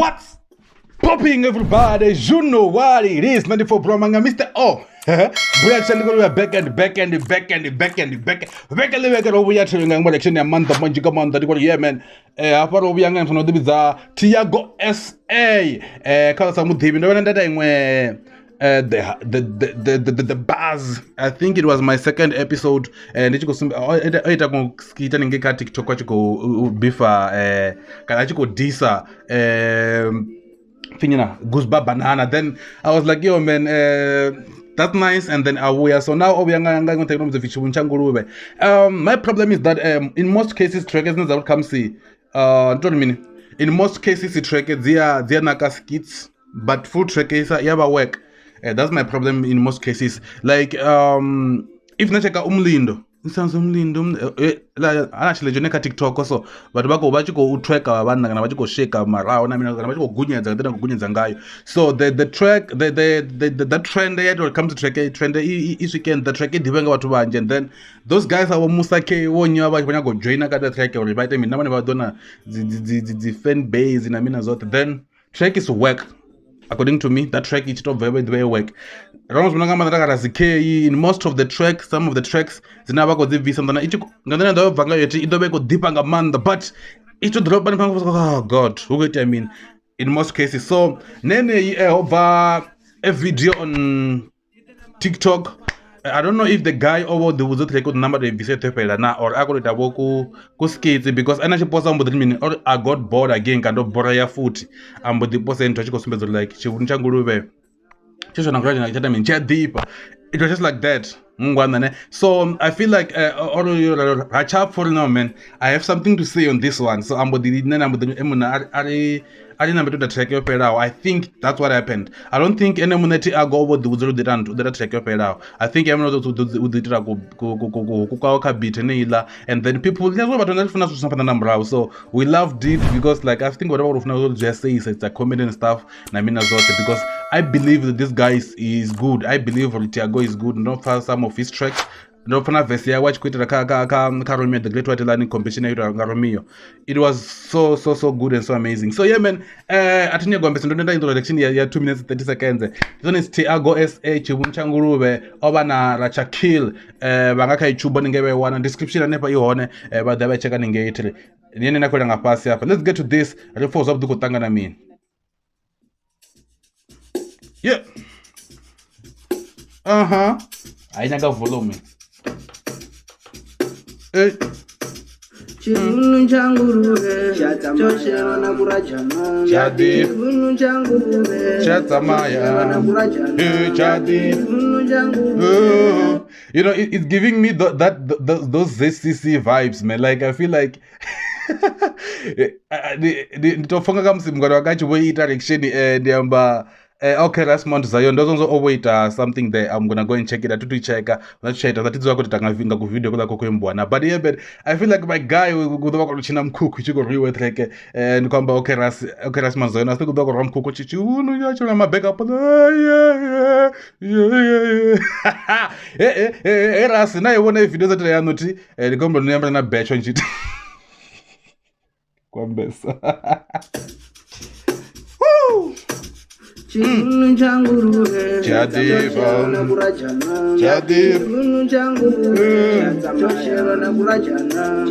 What's popping, everybody? You know what it is. 94 Bro Manga, Mr. O. Buya ndi khou back and back and back and back and back. Back and back ro vhuya thiri nga election ya maanḓa manzhi nga maanḓa ndi khou yeah man. Hafha ro vhuya nga muthu no ḓi vhidza Tiago SA. Kha sa muḓivhi ndo vhona ndata iṅwe the buzz. I think it was my second episode. Ndi tshi khou sumbe o ita ku skita ninge kha TikTok a tshi khou bifa kana a tshi khou disa finyina Goosebump Banana. Then I was like, yo man, that's nice. And then awuya. So now obuya nga nga technology tshivhungu tsha nguluvhe. My problem is that in most cases trackers dzine dza comes ntoni mini, in most cases track dzia naka skits, but full track is ya ba work. That's my problem in most cases. Like if na cheka umlindo nsanzo umlindo la ana tshile kha TikTok, so vhathu vha khou vha tshi khou tracker vhanna kana vha tshi khou shake maraho na mina kana vha tshi khou gunyedza nga nḓila gunyedza ngayo. So the track the trend yet when it comes to track trend i swike the track i ḓivhe nga vhathu vhanzhi, and then those guys are Musa K wo nya vha tshi nyago joina ka the track uri vha ite mina vhane vha ḓo na dzi fan base na mina zwoṱhe. Then track is work. According to me, that track is top very very work. In most of the tracks, some of the tracks, but oh God, who get I mean, in most cases. So nene over a video on TikTok. I don't know if the guy over the was record number the visit na or I got it ku skates because I actually post some or I got bored again kind of bored ya foot and but the post and like she wouldn't it was just like that. So I feel like for now, man, I have something to say on this one. So I'm I think that's what happened. I don't think any money I go over the track. I think I'm not the and then people so we loved it because like I think whatever just say is it's a comedy and stuff. Because I believe that this guy is good. I believe Tiago is good. Not for some of his tracks. No fana verse ya watch kwitira ka Romeo, the Great White Learning Competition ya Romeo. It was so good and so amazing. So yeah man, atinya gombe ndo nda introduction ya 2 minutes 30 seconds. This one is Tiago SA tshivhungu tsha nguluvhe oba na Racha Kill vha nga kha YouTube ninge vha wana description hanefha i hone vha ḓa vha checka ninge itri. Ni na khola nga fhasi hafha. Let's get to this. Ri fo zwavhuḓi khou ṱangana mini. Yeah. Uh-huh. I nyaga volume. Chivunu changuruve choshera na kurajana chivunu changuruve chatsamaya chadi. You know, it's giving me those ZCC vibes, man. Like I feel like nditofunga ka musi mngwana wakachi wo ita reaction ndiamba okay, last month Zion doesn't always something there. I'm gonna go and check it out to check. Let's check that it's go video. But yeah, but I feel like my guy will go to mkhukhu chi go riwe track and come okay ras okay ras man Zion I think go mkhukhu chi unu ya chona ma backup. Yeah yeah yeah. Eh ras na iwona video za tira yanoti ndikomba ndiyamba na batch nchiti. Kwambesa. Woo! Chivunu changuruve chivunu changuruve choshera na kurajana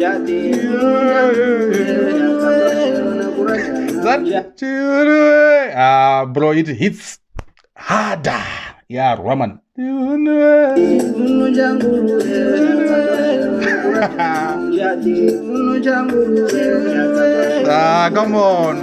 ah bro, it hits harder. Yeah, Roman. Chivunu changuruve ah, come on.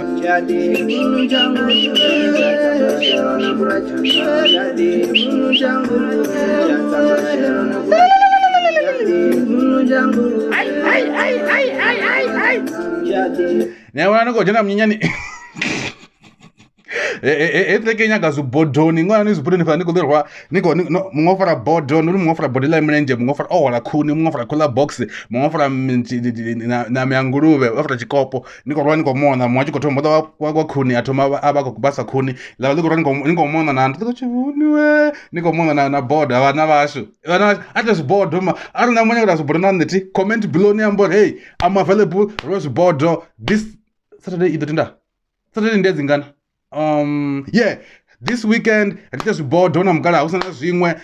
Nyaga zwibodoni ṅwana ni zwibodoni fha ni khou ḓirwa ni khou muṅwe o fara bodo ndi muṅwe o fara bodo ḽa milenzhe muṅwe o fara o hwala khuni muṅwe o fara cooler box muṅwe o fara na ya nguluvhe o fara tshikopo ni khou rwa ni khou mona muṅwe a tshi khou thoma wa khuni a thoma a vha khou vhasa khuni ḽa ḽi khou rwa ni khou mona na ndi khou tshivhuniwe ni khou mona na bodo vhana vhashu vhana a ita zwibodo ma arali na muṅwe ita zwibodo na nṋe thi comment below ni amba uri hey I'm available ro zwibodo this Saturday i ḓo tenda Saturday ndi dzingana. Yeah, this weekend ri ite zwibodo na mukala hu sina zwiṅwe.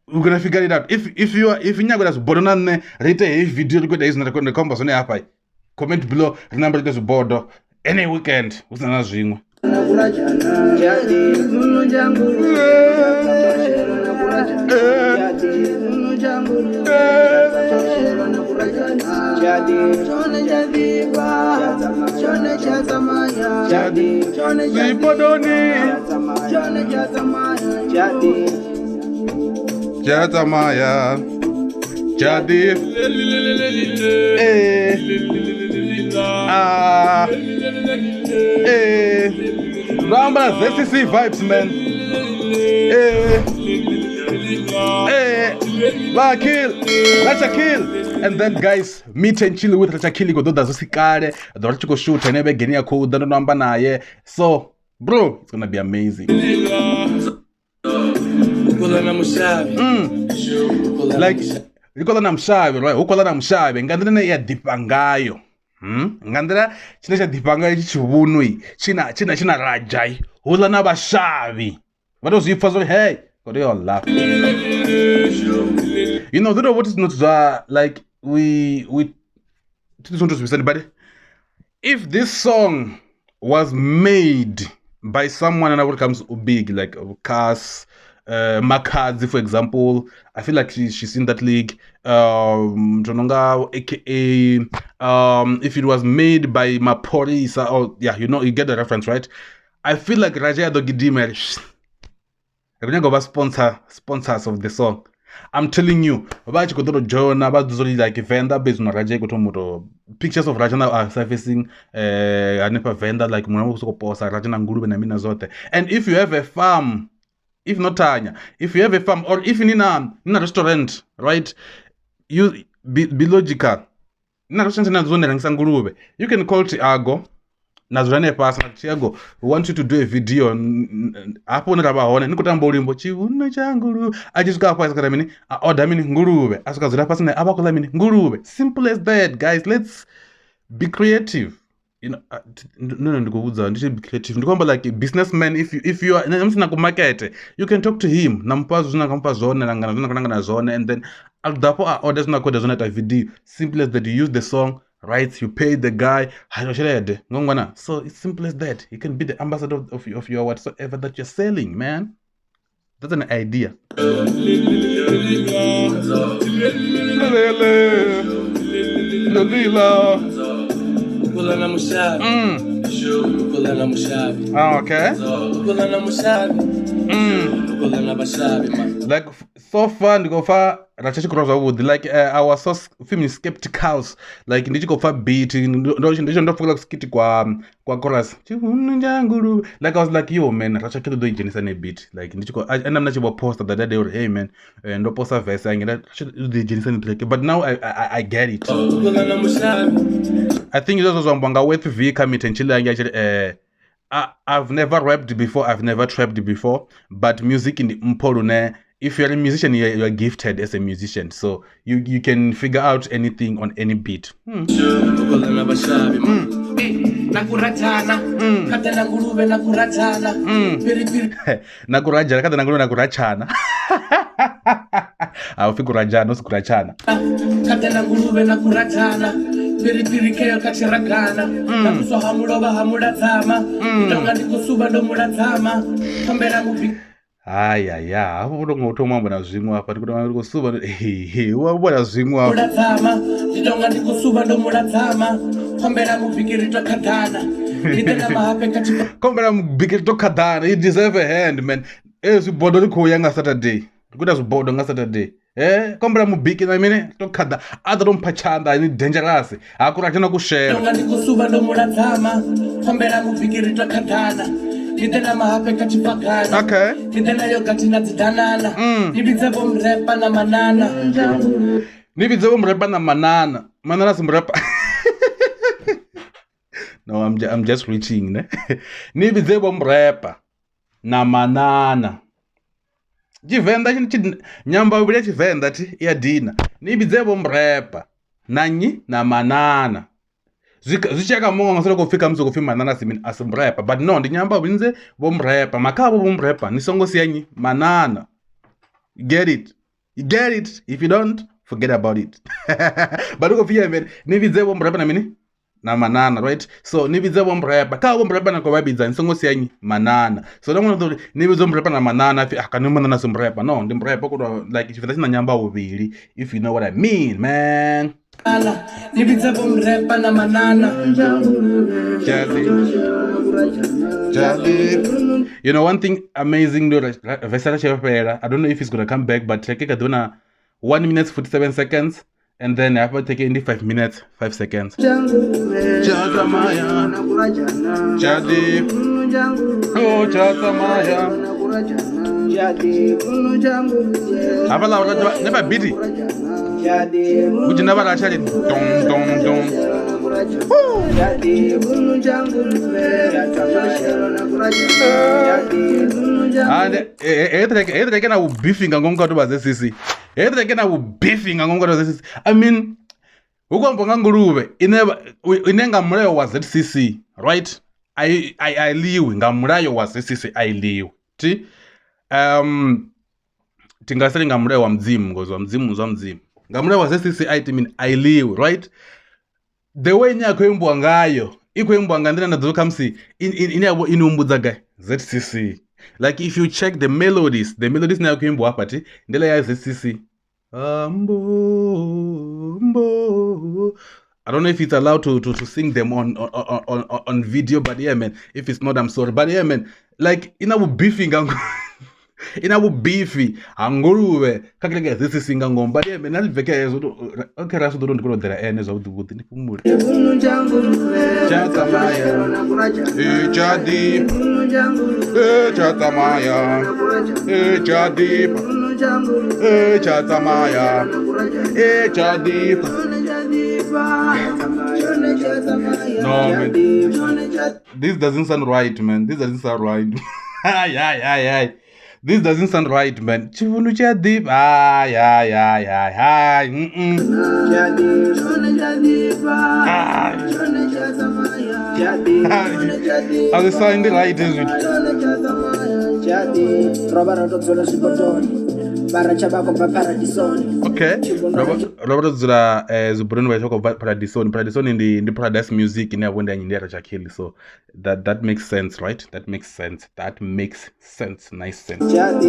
We're gonna figure it out. If you are, if you nyaga zwibodo na nṋe ri ite heyi video ri khou ita hezwi na ri khou amba zwone hafha. Comment below ri namba ri ite zwibodo any weekend hu sina na zwiṅwe. Tsamaya Jadi eh ah eh Ramba ZCC vibes, man. Eh eh La kill Racha kill. And then guys, meet and chill with Racha kill go do zwi kale ḓo ri tshi khou shoot ene vhegeni ya khou ḓa ndo no amba naye. So bro, it's gonna be amazing. Like ri khou ḽa na mushavhi, right? Hu khou ḽa na mushavhi nga nḓila ine ya ḓifha ngayo. Nga nḓila tshine tsha ḓifha ngayo tshi tshivhunu tshina raja hu ḽa na vhashavhi vha to zwi pfa zwori hey khou tea u ḽa. You know, what is not like we but if this song was made by someone and what comes big like Cass, Makhadzi, for example, I feel like she's in that league. Tononga, aka, if it was made by Maphorisa, or yeah, you know, you get the reference, right? I feel like Raja Dogidime, sponsors of the song. I'm telling you, like Venda based on Raja pictures of Raja now are surfacing Venda like and if you have a farm, if not Tanya, if you have a farm or if you need a restaurant, right? You be logical. You can call Tiago. Tiago, we want you to do a video. Simple as that, guys. Let's be creative. You know, no, be creative. Like a businessman, if you are market, you can talk to him. And then video. Simple as that. You use the song, right? You pay the guy. So it's simple as that. You can be the ambassador of your whatsoever that you're selling, man. That's an idea. Okay. Like so far, like I was so feeling skeptical. Like ndichikopfa beat, kwa chorus. Like I was like, yo man, Racha do ijenisa ne beat. Like ndichiko and I'm not sure post that day or hey man, ndo posta verse and but now I get it. I think it was Mbanga with V coming and chilling. I've never rapped before, I've never trapped before, but music in the Mpolune, if you're a musician, you're gifted as a musician, so you can figure out anything on any beat. Nakurajana, nakurachana. Aufikurajana, usikurachana. Aya ya, hapo ndo ngothoma mbona zwimwe apa ndikuda ndikusuba he wabona zwimwe apa ndidonga ndikusuba ndomulatsama khombela mubikiri to khadana nditena mahape kati khombela mubikiri to khadana. You deserve a hand, man. Zwibodo ri khou ya nga Saturday. Ndikuda zwibodo nga Saturday. Khombela mubiki na mine to khada a ḓo mpha tshanḓa ni dangerous hakura tshena ku share ndidonga ndikusuba ndomulatsama khombela mubikiri to khadana. Okay. Nibidze mrepa na manana. Manana simrepa. No, I'm just reaching, ne? Nibidze mrepa na manana. Tshivenda tshi nyamba vhule Tshivenda thi ya dina. Nibidze mrepa na nyi na manana. Zwi tshi ka muṅwe nga soko pfika musi khou pfi Manana si mini a si murapa, but no ndi nyamba vhunze vho murapa makha vho murapa ni songo sia nyi Manana. You get it? You get it? If you don't, forget about it. But uko pfi man ni vhidze vho murapa na mini na Manana, right? So ni vhidze vho murapa kha vho murapa na ko vha vhidza ni songo sia nyi Manana. So don't want to ni vhidze murapa na Manana pfi kana Manana si murapa. No, ndi murapa ko like Tshivenḓa tshi na nyamba vhuvhili, if you know what I mean, man. Ni vhidze vho murapa na Manana. You know, one thing amazing though, I don't know if he's gonna come back, but take a 1 minute 47 seconds, and then I have to take it 5 minutes 5 seconds. Never beat it. Would you never actually dong dong dong? And beefing and going to ZCC. Beefing and going to ZCC. I mean, inenga mulayo wa ZCC, right? I liwe nga mulayo wa ZCC I liwe. Ti tingasele nga mulayo wa mdzimu ngozi wa mdzimu zwa mdzimu. Nga mulayo wa ZCC I mean I liwe, right? The way nya khou ngayo, i khou imbiwa nga nḓila nda ḓo khamusi ine ya vho ini humbudza gai ZCC. Like if you check the melodies na khou imbiwa hafha thi nḓila ya ZCC. Ambo I don't know if it's allowed to sing them on video, but yeah man, if it's not, I'm sorry. But yeah man, like ina vhu beefy nga ina vhu beefy ha nguluvhe kha keleke ZCC nga ngomu. But yeah man, na libveke hezwo okay ra zwi ḓo ndi kona u ḓela ene zwavhuḓi vhuḓi ndi fhumule. No man, this doesn't sound right, man. This doesn't sound right. Ay ay ay ay. This doesn't sound right, man. Tshivhundu tshi a ḓifha. Ay ay ay ay ay. A zwi sound right hezwi. Okay. Robert dzula zwiburoni vha khou bva Paradisoni. Paradisoni ndi Paradise Music ine ya vho ndi ya ndi ya Rachakhili. So that makes sense, right? That makes sense. That makes sense. Nice sense. Yeah.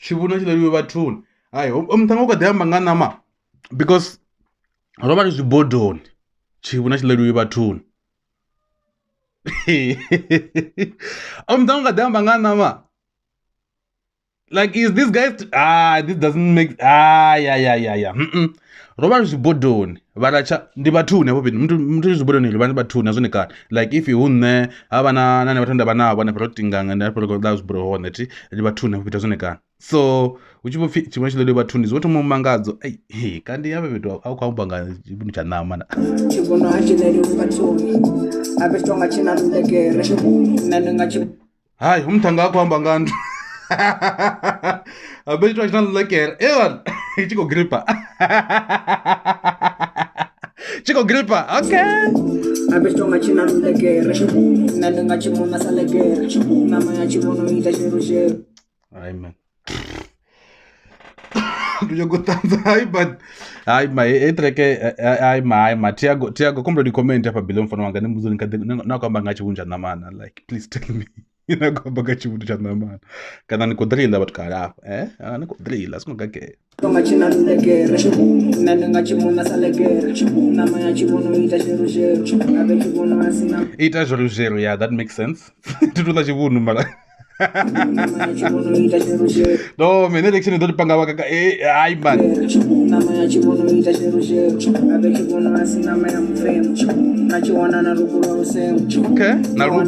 Tshivhuno tshi leliwe vhathuni. Hai, muṱhannga u kho ḓi amba nga ṋama because ro vha ri zwibodoni. Tshivhuno tshi leliwe vhathuni. Muṱhannga u kha ḓi amba nga ṋama. Like, is this guy this doesn't make yeah. Ro vha ri zwibodoni vharatsha ndi vhathuni hafho fhethu. Muthu zwibodoni vha ndi vhathuni a zwone kale. Like if hu nṋe ha vha na na vhathu nda vha navho hanefha ro tinganga ndi hafho ri khou ḓa zwibodo hone thi ndi vhathuni hafho fhethu a zwone kale. So hu tshi vho pfi tshiṅwe tshi ḽeliwe vhathuni zwi vho thoma u mangadzo. Ei kandi hafha fhethu a u khou amba nga tshivhundu tsha ṋama na. Hai, hu muṱhannga a khou amba nga nthu. Habe tshithu a tshi na ḽekere. Ewan, tshi khou gripa. Tshi khou gripa. Okay. Ai man. Ndi go ṱanza hai but hai ma e treke ai ma ai ma Tiago kombe di comment hapa below mfano wanga ni mbuzo na kwamba nga tshivhundu tsha ṋamana. Like please tell me. Na kwamba nga tshivhundu tsha ṋamana kana ni khou drilla vhathu kale hafha ni khou drilla singo gagea. Ita zheru zheru, yeah, that makes sense. Ndi ḽa tshivhundu mara. No, man, election ndo panga wakaka ai man. Okay, na rubu.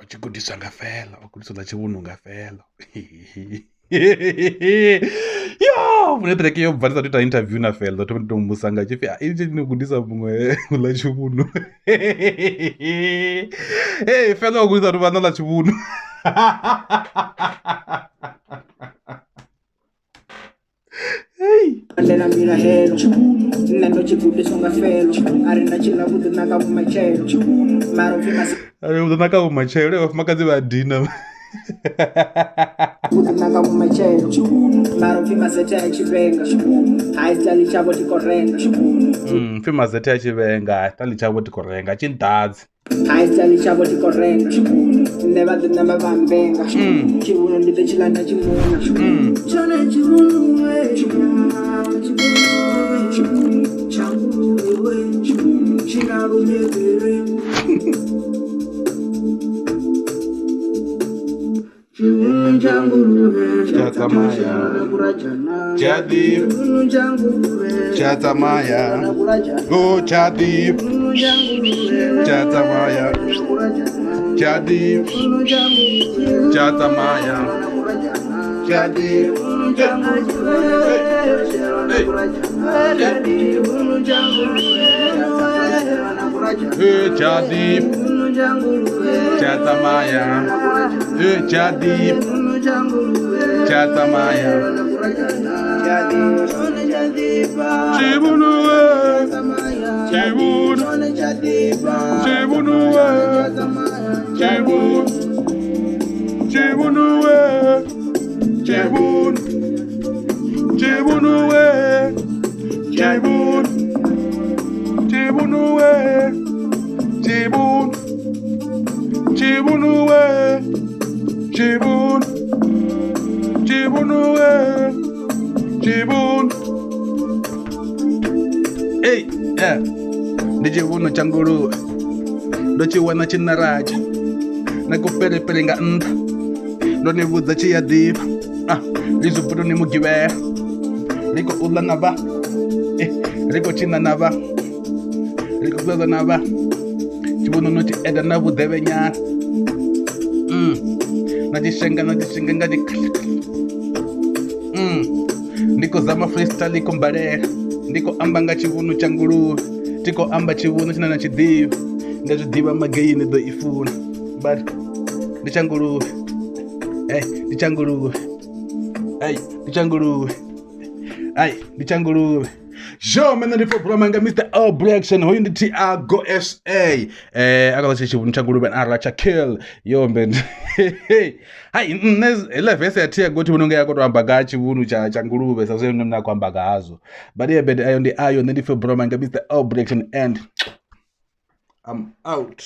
Tshigudiswa nga fela, o gudiswa ḽa tshivhundu nga fela. Yo! Yo, mune track yo bva ndisati ita interview na Fello thoma ndi to mbusa nga tshipfi a itshi ni gudisa muṅwe ḽa tshivhunu. Hey, Fello o gudisa vhathu vhana ḽa tshivhunu. Hey. Ndela mbilahelo nṋe ndo tshi gudiswa nga felo a ri nda tshi ḽa vhuḓi naka vhumatshelo mara upfi masi Ari u ḓo naka vhumatshelo vhafumakadzi vha dina. Vhuḓi naka vhumatshelo mara upfi mazethe a tshivhenga hai style tshavho thi khou renga. Pfi mazethe a tshivhenga style tshavho thi khou renga tshi nḓadzi. Hai style tshavho thi khou renga nṋe vha ḓo namba vha mbenga tshivhuno ndi ḓo tshi ḽa nda tshi muna. Tshone tshivhunu we tshivhunu tsha nguluvhe we tshi na lumevhere. Tshivhunu tsha nguluvhe Tsha tsamaya. Tsha ḓi Tshivhunu tsha nguluvhe tsha tsamaya. Go tsha ḓi Tshivhunu tsha nguluvhe tsha tsamaya. Tsha ḓi tsha tsamaya. Tsha ḓi tsha ḓi tsha tsamaya. Tsha ḓi tsha tsamaya. Tshivhunu we tshivhunu tshivhunu we tshivhunu tshivhunu we tshivhunu tshivhunu we tshivhunu tshivhunu we tshivhunu tshivhunu we tshivhunu tshivhunu we tshivhunu. Hey, yeah. Ndi tshivhunu tsha nguluvhe ndo tshi wana tshinaratsha na kupelepele nga nṱha ndo ni vhudza tshi ya ḓifha. Ah, ndi zwibuto ni mugivhela ri khou ḽa na vha ri khou tshina na vha ri khou ṱoḓa na vha tshivhunu no tshi eda na vhuḓevhenyana. Na tshishenga na tshishenga nga tshi Ndi khou zama freestyle i khou mbalela ndi khou amba nga tshivhunu tsha nguluvhe thi khou amba tshivhunu tshine na tshi ḓivha nda zwi ḓivha magei ni ḓo i funa but ndi tsha nguluvhe. Hey, ndi tsha nguluvhe. Hey, ndi tsha nguluvhe. Hey, ndi tsha nguluvhe. Yo, mene ndi for nga Mr. O Blackson hoyu ndi Tiago SA. A kha tshivhunu tsha nguluvhe ara tsha kill. Yo mbe. Hai nṋe heḽa verse ya Tiago thi vhona unga ya khou to amba nga tshivhunu tsha tsha nguluvhe sa zwe nṋe na khou amba ngazwo. But yeah, but ayo ndi ayo nṋe ndi for nga Mr. O Blackson and I'm out.